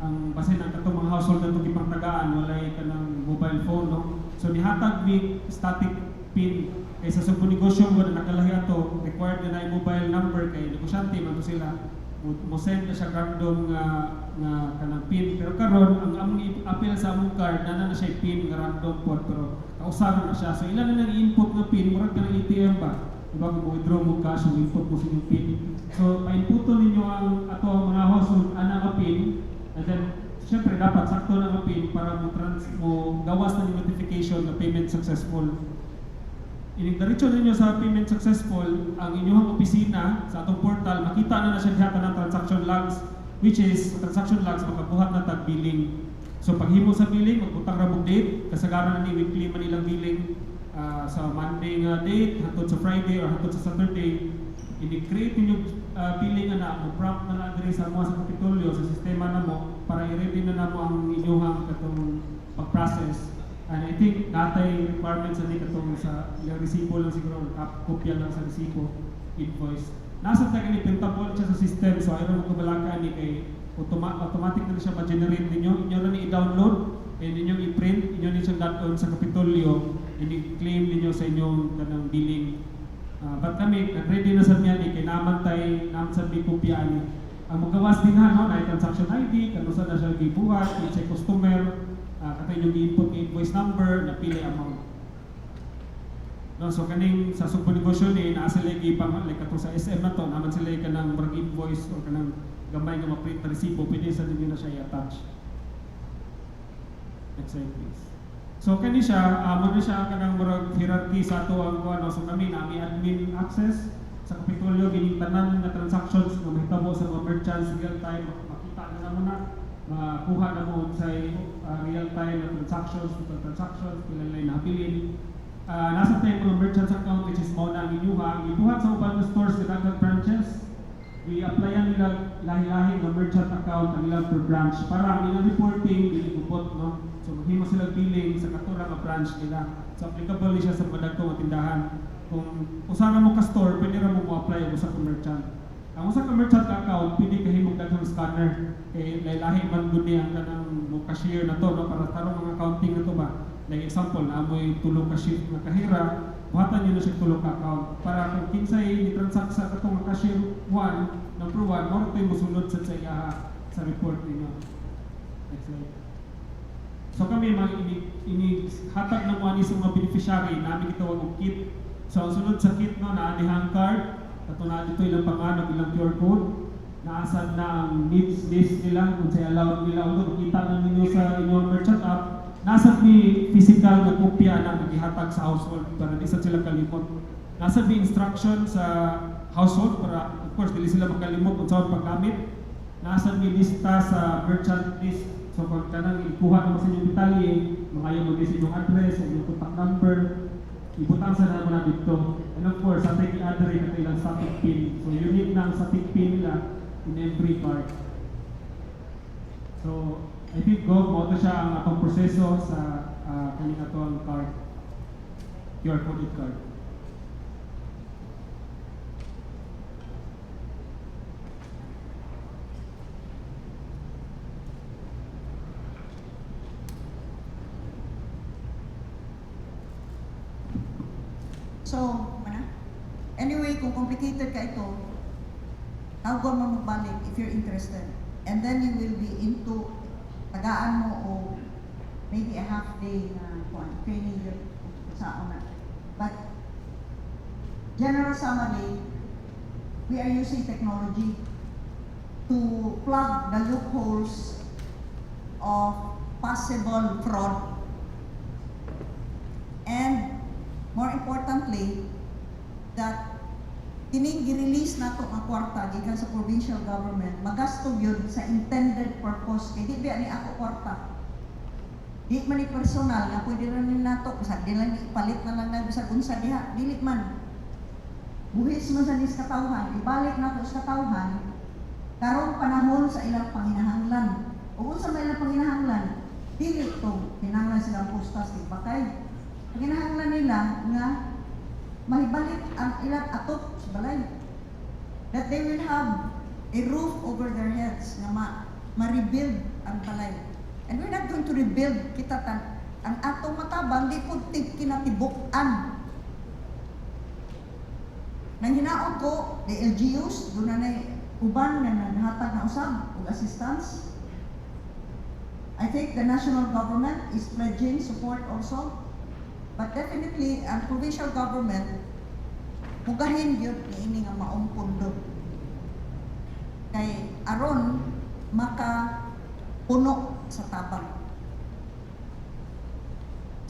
Speaker 6: ang basin ang katong mga household na itong gipangtagaan walay kanang mobile phone, no? So nihatag mi static pin kay sa Sugbo Negosyo mo na nakalahi ato, required na na mobile number kay negosyante man to sila, mo send na siya random nga kanang pin. Pero karon ang among i-appeal sa among card na na siya pin nga random pod, pero kausaron na siya. So ilan na nang input nga pin, murag ka ng ATM ba, diba, kung withdraw mo cash, mo input mo sa inyong pin. So pa-inputo ninyo ang ato ang mga household ana nga pin, and then syempre dapat sakto na nga pin para mo gawas na yung notification na payment successful. Inig diretso ninyo sa payment successful, ang inyong opisina sa atong portal, makita na na siya diha ng transaction logs, which is transaction logs makabuhat na tag billing. So paghimo sa billing, magbutang ra mong date, kasagaran na ni weekly man ilang billing, sa Monday nga date hangtod sa Friday or hangtod sa Saturday, ini-create ninyo billing ana, mo prompt na na diri sa mo sa Kapitolyo sa sistema namo para i-ready na namo ang inyong katong pag-process. And I think natay requirements ani katong sa ilang resibo lang siguro, kopya lang sa resibo, invoice. Nasa ta kini printable siya sa system, so ayaw mo kabalaka ni kay automatic na siya ma-generate ninyo. Inyo na ni i-download and inyong i-print, inyo ni siyang dad-on sa Kapitolyo, ini-claim ninyo sa inyong kanang billing. But kami, nag-ready na sa niya ni kay naman tay naman sa mi kopya ani. Ang magawas din ha, no, na transaction ID, kanusa na siya gibuhat, i-check customer, katay inyong i-input nga invoice number, napili amount. No, so kaning sa Sugbo Negosyo ni naa sila gipang like katong sa SM na to, naman sila kanang murag invoice or kanang gamay nga ma-print na resibo, pwede sa ninyo na siya i-attach. Next slide, please. So kani siya, mo ni siya kanang murag hierarchy sa ato ang kuan, no? So kami nami admin access sa Kapitolyo, gining tanan nga transactions nga mahitabo sa mga merchants real time makita na namo na, makuha na mo unsay real time na transactions, total transactions, pila nila nabilin. Nasa tayo mga merchants account, which is mao na ang inyuha. Ang gibuhat sa uban nga stores sa daghang branches, i-applyan nila lahi-lahi nga merchant account ang ilang per branch para ang ilang reporting dili gubot, no? So maghimo sila billing sa katura nga branch nila. So applicable ni siya sa mga dagko nga tindahan. Kung usa ra mo ka store, pwede ra mo mo-apply og usa ka merchant. Ang usa ka merchant account pwede kahimog daghang scanner kay lahi-lahi man gud ni ang kanang mo cashier na to, no, para tarong mga accounting na to ba. Like example, naa moy tulo ka shift nga kahira, buhatan niyo na siya tulo ka account para kung kinsay ni-transact sa katong nga cashier 1, number 1, mao to'y mosulod sa iya sa report ninyo. Next slide. So kami mga inig, inig hatag na mo ani sa mga beneficiary namin gitawag og kit. So ang sulod sa kit, no, naa dihang card, kato naa dito ilang pangalan, ilang QR code, naasad na ang needs list nila kung sa allowed nila, although makita na ninyo sa inyong merchant app, nasa ni physical nga kopya na gihatag sa household para di sad sila kalimot. Nasa ni instruction sa household para of course dili sila makalimot kung saan paggamit. Nasa ni lista sa merchant list. So kung kanang ikuha naman sa inyong detalye, mangayo mo sa inyong address, sa inyong contact number, ibutang sa namo na dito. And of course, sa ating i-add rin ito ilang static pin. So unique na ang static pin nila in every card. So, I think go, mao to siya ang atong proseso sa kaning ato ang card, QR coded card.
Speaker 2: So, mana? Anyway, kung complicated ka ito, tawag mo magbalik if you're interested. And then you will be into, tagaan mo o maybe a half day na kuan, training yun sa una. But, general summary, we are using technology to plug the loopholes of possible fraud. And more importantly, that kining gi-release nato ang kwarta gikan sa provincial government, magasto gyud sa intended purpose kay di biya ni ako kwarta. Di man ni personal nga pwede ra ni nato bisag di lang ipalit na lang na bisag unsa diha, dili man. Buhis man sa nis katawhan, ibalik nato sa katawhan karong panahon sa ilang panginahanglan. Ug unsa may ilang panginahanglan? Dili to kinahanglan silang postas bakay. Panginahanglan nila nga mahibalik ang ilang atop sa balay. That they will have a roof over their heads nga ma-rebuild ang balay. And we're not going to rebuild kita tan ang atong matabang di pud kinatibuk-an. Nang hinaot ko, the LGUs, doon na uban na naghatag na usab og assistance. I think the national government is pledging support also. But definitely, ang provincial government, mugahin yun niini nga maong pundo. Kay aron maka puno sa tabang.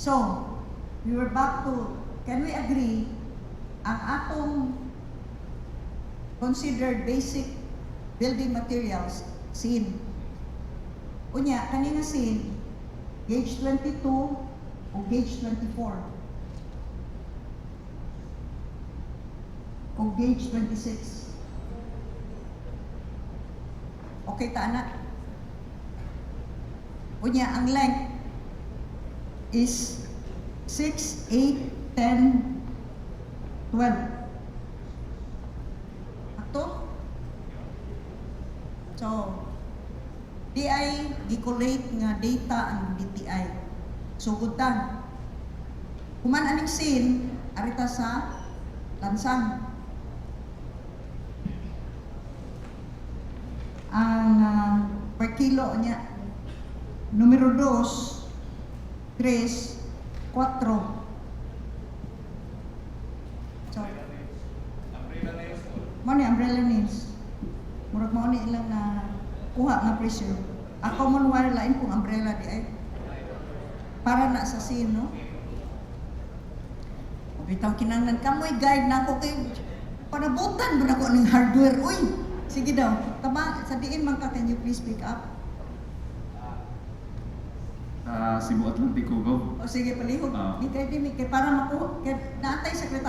Speaker 2: So, we were back to, can we agree, ang atong considered basic building materials, scene. Unya, kani nga scene, gauge 22 o gauge 24. O gauge 26. Okay ta ana? Unya, ang length is 6, 8, 10, 12. Ato? So, di ay gi-collate nga data ang DTI. Sugod ta. Human aning scene, arita sa lansang. Ang per kilo niya, numero 2, 3, 4. So, mao ni umbrella nails. Murag mao ni ilang na kuha nga presyo. Ang common wire lain kung umbrella di ay. Para na sa scene, no? Bitaw kinanglan kamoy guide na ako kay panabutan ba nako ning hardware, uy. Sige daw. Tama sa diin man ka, can you please pick up?
Speaker 7: Sa Cebu Atlantic Gov.
Speaker 2: O sige, palihog.
Speaker 7: Ah.
Speaker 2: Di kay di kay para makuha kay naatay sekretary.